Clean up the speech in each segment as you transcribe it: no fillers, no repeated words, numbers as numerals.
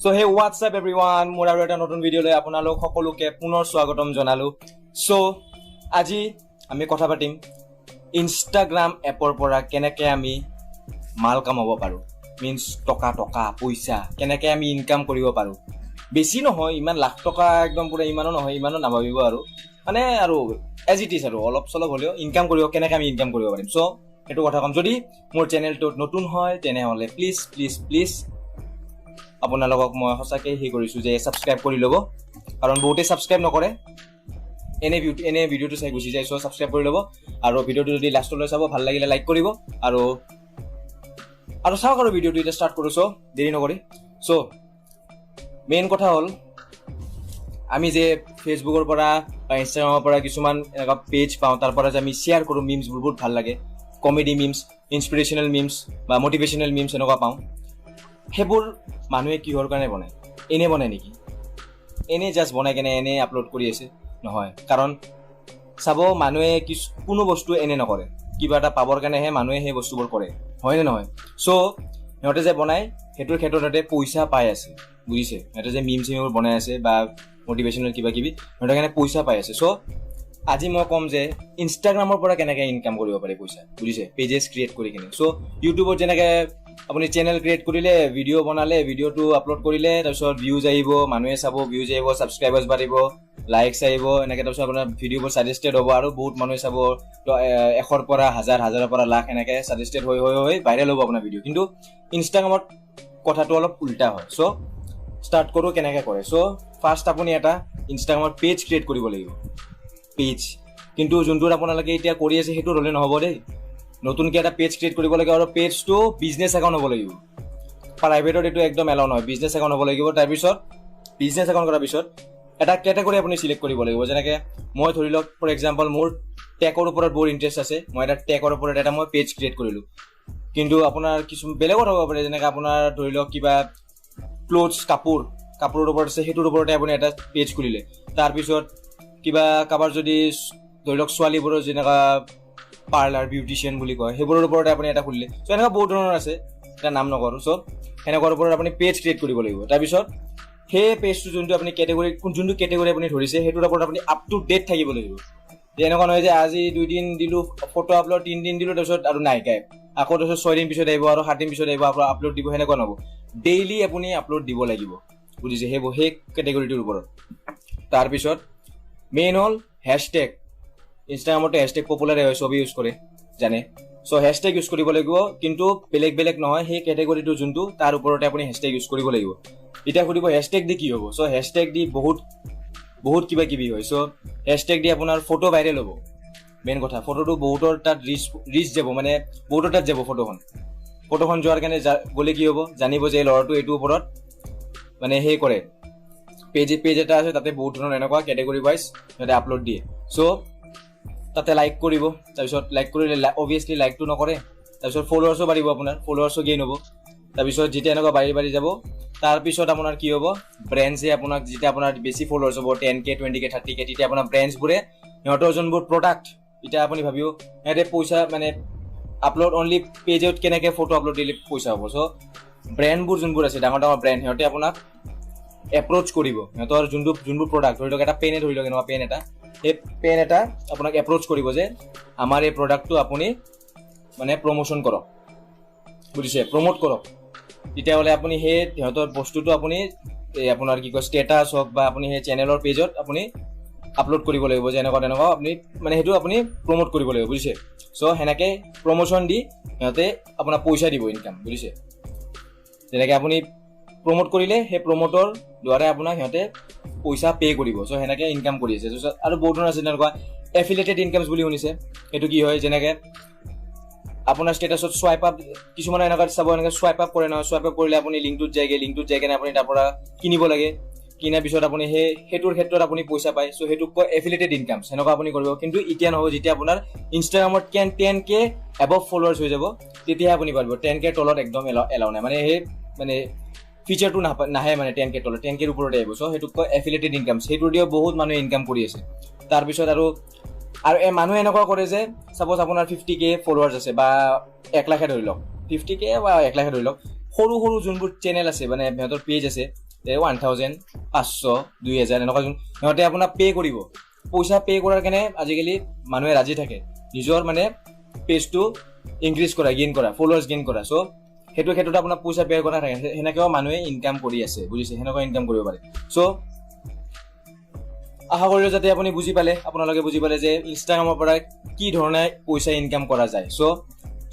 So hey, what's up everyone? মোৰ আৰু এটা নতুন ভিডিঅ'লৈ আপোনালোক সকলোকে পুনৰ স্বাগতম জনালোঁ। চ' আজি আমি কথা পাতিম ইনষ্টাগ্ৰাম এপৰ পৰা কেনেকৈ আমি মাল কামাব পাৰোঁ, মিনছ টকা টকা পইচা কেনেকৈ আমি ইনকাম কৰিব পাৰোঁ। বেছি নহয়, ইমান লাখ টকা একদম পূৰা ইমানো নহয়, ইমানো নাভাবিব আৰু মানে আৰু এজ it is আৰু অলপ চলপ হ'লেও ইনকাম কৰিব, কেনেকৈ আমি ইনকাম কৰিব পাৰিম। চ' সেইটো কথা ক'ম। যদি মোৰ চেনেলটোত নতুন হয়, তেনেহ'লে প্লিজ প্লিজ প্লিজ আপোনালোকক মই সঁচাকৈ সেই কৰিছোঁ যে ছাবস্ক্ৰাইব কৰি ল'ব, কাৰণ বহুতে ছাবস্ক্ৰাইব নকৰে, এনে ভিউ এনে ভিডিঅ'টো চাই গুচি যায়। চ' ছাবস্ক্ৰাইব কৰি ল'ব আৰু ভিডিঅ'টো যদি লাষ্টলৈ চাব, ভাল লাগিলে লাইক কৰিব আৰু আৰু চাওক। আৰু ভিডিঅ'টো এতিয়া ষ্টাৰ্ট কৰোঁ, চ' দেৰি নকৰি। চ' মেইন কথা হ'ল, আমি যে ফেচবুকৰ পৰা বা ইনষ্টাগ্ৰামৰ পৰা কিছুমান এনেকুৱা পেজ পাওঁ, তাৰ পৰা যে আমি শ্বেয়াৰ কৰোঁ মিমছবোৰ, বহুত ভাল লাগে, কমেডি মিমছ, ইনস্পিৰেশ্যনেল মিমছ বা মটিভেশ্যনেল মিমছ এনেকুৱা পাওঁ। সেইবোৰ মানুহে কিহৰ কাৰণে বনায়? এনেই বনায় নেকি? এনেই জাষ্ট বনাই কেনে এনেই আপলোড কৰি আছে? নহয়। কাৰণ চাব, মানুহে কিছু কোনো বস্তু এনে নকৰে, কিবা এটা পাবৰ কাৰণেহে মানুহে সেই বস্তুবোৰ কৰে, হয়নে নহয়? চ' সিহঁতে যে বনায়, সেইটোৰ ক্ষেত্ৰত সিহঁতে পইচা পাই আছে, বুজিছে? সিহঁতে যে মিম চিমবোৰ বনাই আছে বা মটিভেশ্যনেল কিবা কিবি, সিহঁতে কাৰণে পইচা পাই আছে। চ' আজি মই ক'ম যে ইনষ্টাগ্ৰামৰ পৰা কেনেকৈ ইনকাম কৰিব পাৰি পইচা, বুজিছে? পেজেছ ক্ৰিয়েট কৰি কিনে। চ' ইউটিউবত যেনেকৈ আপুনি চেনেল ক্ৰিয়েট কৰিলে, ভিডিঅ' বনালে, ভিডিঅ'টো আপলোড কৰিলে, তাৰপিছত ভিউজ আহিব, মানুহে চাব, ভিউজ আহিব, ছাবস্ক্ৰাইবাৰ্ছ বাঢ়িব, লাইকছ আহিব, এনেকৈ তাৰপিছত আপোনাৰ ভিডিঅ'বোৰ ছাজেষ্টেড হ'ব আৰু বহুত মানুহে চাব। তো 100ৰ পৰা হাজাৰ, হাজাৰৰ পৰা লাখ, এনেকৈ ছাজেষ্টেড হৈ হৈ হৈ ভাইৰেল হ'ব আপোনাৰ ভিডিঅ'। কিন্তু ইনষ্টাগ্ৰামত কথাটো অলপ উল্টা হয়। চ' ষ্টাৰ্ট কৰোঁ কেনেকৈ কৰে। চ' ফাৰ্ষ্ট আপুনি এটা ইনষ্টাগ্ৰামত পেজ ক্ৰিয়েট কৰিব লাগিব। পেজ কিন্তু যোনটোত আপোনালোকে এতিয়া কৰি আছে, সেইটোত হ'লে নহ'ব দেই। নতুনকৈ এটা পেজ ক্ৰিয়েট কৰিব লাগিব আৰু পেজটো বিজনেছ একাউণ্ট হ'ব লাগিব। প্ৰাইভেটত এইটো একদম এলাউ নহয়, বিজনেছ একাউণ্ট হ'ব লাগিব। তাৰপিছত বিজনেছ একাউণ্ট কৰাৰ পিছত এটা কেটেগৰী আপুনি চিলেক্ট কৰিব লাগিব। যেনেকৈ মই ধৰি লওক, ফৰ এক্সাম্পল, মোৰ টেকৰ ওপৰত বহুত ইণ্টাৰেষ্ট আছে, মই এটা টেকৰ ওপৰত এটা মই পেজ ক্ৰিয়েট কৰিলোঁ। কিন্তু আপোনাৰ কিছু বেলেগত হ'ব পাৰে, যেনেকৈ আপোনাৰ ধৰি লওক কিবা ক্লথছ, কাপোৰৰ ওপৰত আছে, সেইটোৰ ওপৰতে আপুনি এটা পেজ খুলিলে। তাৰপিছত কিবা কাৰোবাৰ যদি ধৰি লওক ছোৱালীবোৰৰ যেনেকুৱা পাৰ্লাৰ, বিউটিচিয়ান বুলি কয়, সেইবোৰৰ ওপৰতে আপুনি এটা খুলিলে। চ' এনেকুৱা বহুত ধৰণৰ আছে, এটা নাম নকৰোঁ। চ' সেনেকুৱাৰ ওপৰত আপুনি পেজ ক্ৰিয়েট কৰিব লাগিব। তাৰপিছত সেই পেজটো যোনটো আপুনি কেটেগৰী, যোনটো কেটেগৰী আপুনি ধৰিছে, সেইটোৰ ওপৰত আপুনি আপ টু ডেট থাকিব লাগিব। যে এনেকুৱা নহয় যে আজি 2 দিন দিলোঁ ফটো আপলোড, 3 দিন দিলোঁ, তাৰপিছত আৰু নাই, গায়ব। আকৌ তাৰপিছত 6 দিন পিছত আহিব আৰু 7 দিন পিছত আহিব, আকৌ আপলোড দিব, সেনেকুৱা নহ'ব। ডেইলি আপুনি আপলোড দিব লাগিব, বুজিছে? সেই সেই কেটেগৰীটোৰ ওপৰত। তাৰপিছত মেইন হ'ল হেছটেগ। ইনষ্টাগ্ৰামতো হেছটেগ পপুলাৰে হয়, চবেই ইউজ কৰে, জানে। চ' হেছটেগ ইউজ কৰিব লাগিব, কিন্তু বেলেগ বেলেগ নহয়, সেই কেটেগৰীটো যোনটো, তাৰ ওপৰতে আপুনি হেছটেগ ইউজ কৰিব লাগিব। এতিয়া সুধিব, হেছটেগ দি কি হ'ব? চ' হেছটেগ দি বহুত বহুত কিবা কিবি হয়। চ' হেছটেগ দি আপোনাৰ ফটো ভাইৰেল হ'ব। মেইন কথা, ফটোটো বহুতৰ তাত ৰিচ ৰিচ যাব, মানে বহুতৰ তাত যাব ফটোখন। ফটোখন যোৱাৰ কাৰণে গ'লে কি হ'ব? জানিব যে এই ল'ৰাটো এইটোৰ ওপৰত মানে সেই কৰে, পেজ পেজ এটা আছে, তাতে বহুত ধৰণৰ এনেকুৱা কেটেগৰী ৱাইজ সিহঁতে আপলোড দিয়ে। চ' তাতে লাইক কৰিব। তাৰপিছত লাইক কৰিলে অভিয়াছলি লাইকটো নকৰে, তাৰপিছত ফলোৱাৰ্ছো বাঢ়িব, আপোনাৰ ফলোৱাৰ্ছো গেইন হ'ব। তাৰপিছত যেতিয়া এনেকুৱা বাঢ়ি বাঢ়ি যাব, তাৰপিছত আপোনাৰ কি হ'ব? ব্ৰেণ্ডছে আপোনাক, যেতিয়া আপোনাৰ বেছি ফলোৱাৰ্ছ হ'ব, 10K, 20K, 30K, তেতিয়া আপোনাৰ ব্ৰেণ্ডছবোৰে সিহঁতৰ যোনবোৰ প্ৰডাক্ট, এতিয়া আপুনি ভাবিও সিহঁতে পইচা মানে আপলোড অনলি পেজত কেনেকৈ ফটো আপলোড দিলে পইচা হ'ব? চ' ব্ৰেণ্ডবোৰ যোনবোৰ আছে, ডাঙৰ ডাঙৰ ব্ৰেণ্ড, সিহঁতে আপোনাক এপ্ৰ'চ কৰিব। সিহঁতৰ যোনবোৰ প্ৰডাক্ট, ধৰি লওক এটা পেনে, ধৰি লওক এনেকুৱা পেন এটা, সেই পেন এটা আপোনাক এপ্ৰ'চ কৰিব যে আমাৰ এই প্ৰডাক্টটো আপুনি মানে প্ৰমোশ্যন কৰক, বুজিছে? প্ৰমোট কৰক। তেতিয়াহ'লে আপুনি সেই সিহঁতৰ বস্তুটো আপুনি এই আপোনাৰ কি কয়, ষ্টেটাছ হওক বা আপুনি সেই চেনেলৰ পেজত আপুনি আপলোড কৰিব লাগিব যে এনেকুৱা তেনেকুৱা, আপুনি মানে সেইটো আপুনি প্ৰমোট কৰিব লাগিব, বুজিছে? চ' সেনেকৈ প্ৰমোশ্যন দি সিহঁতে আপোনাক পইচা দিব, ইনকাম, বুজিছে? যেনেকৈ আপুনি প্ৰমোট কৰিলে, সেই প্ৰমোটৰ দ্বাৰাই আপোনাক সিহঁতে পইচা পে' কৰিব। চ' সেনেকৈ ইনকাম কৰি আছে। তাৰপিছত আৰু বহুত ধৰণৰ আছে, তেনেকুৱা এফিলেটেড ইনকামছ বুলি শুনিছে? সেইটো কি হয়? যেনেকৈ আপোনাৰ ষ্টেটাছত চুৱাইপ আপ, কিছুমানে এনেকুৱা চাব, এনেকৈ চুৱাইপ আপ কৰে নহয়? চুৱাইপ আপ কৰিলে আপুনি লিংকটোত যায়গৈ, লিংকটোত যাই কেনে আপুনি তাৰ পৰা কিনিব লাগে। কিনাৰ পিছত আপুনি সেইটোৰ ক্ষেত্ৰত আপুনি পইচা পায়। চ' সেইটোক কয় এফিলেটেড ইনকাম। সেনেকুৱা আপুনি কৰিব, কিন্তু এতিয়া নহ'ব। যেতিয়া আপোনাৰ ইনষ্টাগ্ৰামত 10K above followers হৈ যাব, তেতিয়াহে আপুনি পাৰিব। 10 কেৰ তলত একদম এলাউ নাই, মানে সেই মানে ফিচাৰটো নাহে, মানে 10 কে তলত, 10 কেৰ ওপৰতে আহিব। চ' সেইটোক কয় এফিলেটেড ইনকাম। সেইটোৰ দিও বহুত মানুহে ইনকাম কৰি আছে। তাৰপিছত আৰু আৰু এই মানুহে এনেকুৱা কৰে যে ছাপ'জ আপোনাৰ 50K followers আছে বা 1 লাখে ধৰি লওক, 50K বা 1 লাখে ধৰি লওক, সৰু সৰু যোনবোৰ চেনেল আছে, মানে সিহঁতৰ পেজ আছে। 1000, 500, 2000 এনেকুৱা যোন সিহঁতে আপোনাক পে' কৰিব। পইচা পে' কৰাৰ কাৰণে আজিকালি মানুহে ৰাজি থাকে, নিজৰ মানে পেজটো ইনক্ৰিজ কৰা, গেইন কৰা, ফলোৱাৰ্ছ গেইন কৰা। চ' সেইটো ক্ষেত্ৰত আপোনাক পইচা পে' কৰা থাকে, সেনেকৈও মানুহে ইনকাম কৰি আছে, বুজিছে? সেনেকুৱা ইনকাম কৰিব পাৰে। চ' আশা কৰিলোঁ যাতে আপুনি বুজি পালে, আপোনালোকে বুজি পালে যে ইনষ্টাগ্ৰামৰ পৰা কি ধৰণে পইচা ইনকাম কৰা যায়। চ'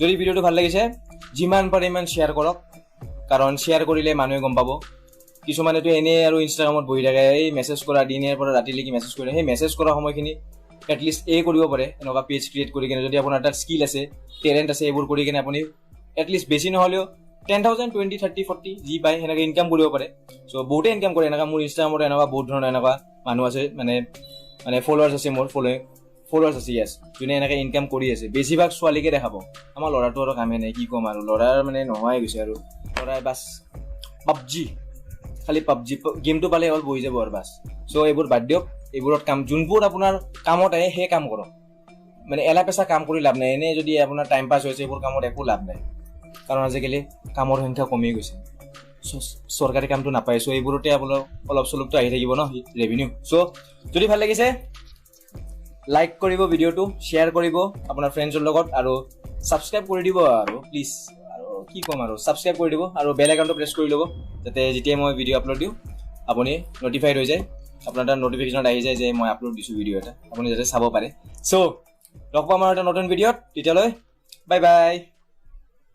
যদি ভিডিঅ'টো ভাল লাগিছে, যিমান পাৰে ইমান শ্বেয়াৰ কৰক, কাৰণ শ্বেয়াৰ কৰিলে মানুহে গম পাব। কিছুমানেতো এনেই আৰু ইনষ্টাগ্ৰামত বহি থাকে, এই মেছেজ কৰা, দিনৰ পৰা ৰাতিলৈকে মেছেজ কৰে। সেই মেছেজ কৰা সময়খিনি এটলিষ্ট এই কৰিব পাৰে, এনেকুৱা পেজ ক্ৰিয়েট কৰি কিনে। যদি আপোনাৰ তাত স্কিল আছে, টেলেণ্ট আছে, এইবোৰ কৰি কিনে আপুনি এটলিষ্ট বেছি নহ'লেও 10,000, 20, 30, 40 যি পায়, সেনেকৈ ইনকাম কৰিব পাৰে। চ' বহুতে ইনকাম কৰে এনেকুৱা। মোৰ ইনষ্টাগ্ৰামত এনেকুৱা বহুত ধৰণৰ এনেকুৱা মানুহ আছে, মানে ফলোৱাৰ্ছ আছে, মোৰ ফলোৱাৰ্ছ আছে, য়েছ, যোনে এনেকৈ ইনকাম কৰি আছে। বেছিভাগ ছোৱালীকে দেখাব, আমাৰ ল'ৰাটো আৰু কামেই নাই। কি ক'ম আৰু, ল'ৰাৰ মানে নোহোৱাই গৈছে আৰু। ল'ৰাই বাছ পাবজি, খালি পাবজি গেমটো পালে হ'ল, বহি যাব আৰু বাছ। চ' এইবোৰ বাদ দিয়ক। এইবোৰত কাম যোনবোৰ আপোনাৰ কামত আহে, সেই কাম কৰক। মানে এলা পেচা কাম কৰি লাভ নাই। এনেই যদি আপোনাৰ টাইম পাছ হৈছে, এইবোৰ কামত একো লাভ নাই, কাৰণ আজিকালি কামৰ সংখ্যা কমি গৈছে। চৰকাৰী কামটো নাপায়। চ' এইবোৰতে আপোনাৰ অলপ চলপটো আহি থাকিব ন ৰেভিনিউ। চ' যদি ভাল লাগিছে, লাইক কৰিব ভিডিঅ'টো, শ্বেয়াৰ কৰিব আপোনাৰ ফ্ৰেণ্ডছৰ লগত আৰু ছাবস্ক্ৰাইব কৰি দিব আৰু প্লিজ। আৰু কি ক'ম আৰু, ছাবস্ক্ৰাইব কৰি দিব আৰু বেল আইকনটো প্ৰেছ কৰি ল'ব, যাতে যেতিয়াই মই ভিডিঅ' আপলোড দিওঁ, আপুনি নটিফাইড হৈ যায়, আপোনাৰ তাত নটিফিকেশ্যনত আহি যায় যে মই আপলোড দিছোঁ ভিডিঅ' এটা, আপুনি যাতে চাব পাৰে। চ' লগ পাম আৰু এটা নতুন ভিডিঅ'ত, তেতিয়ালৈ বাই বাই।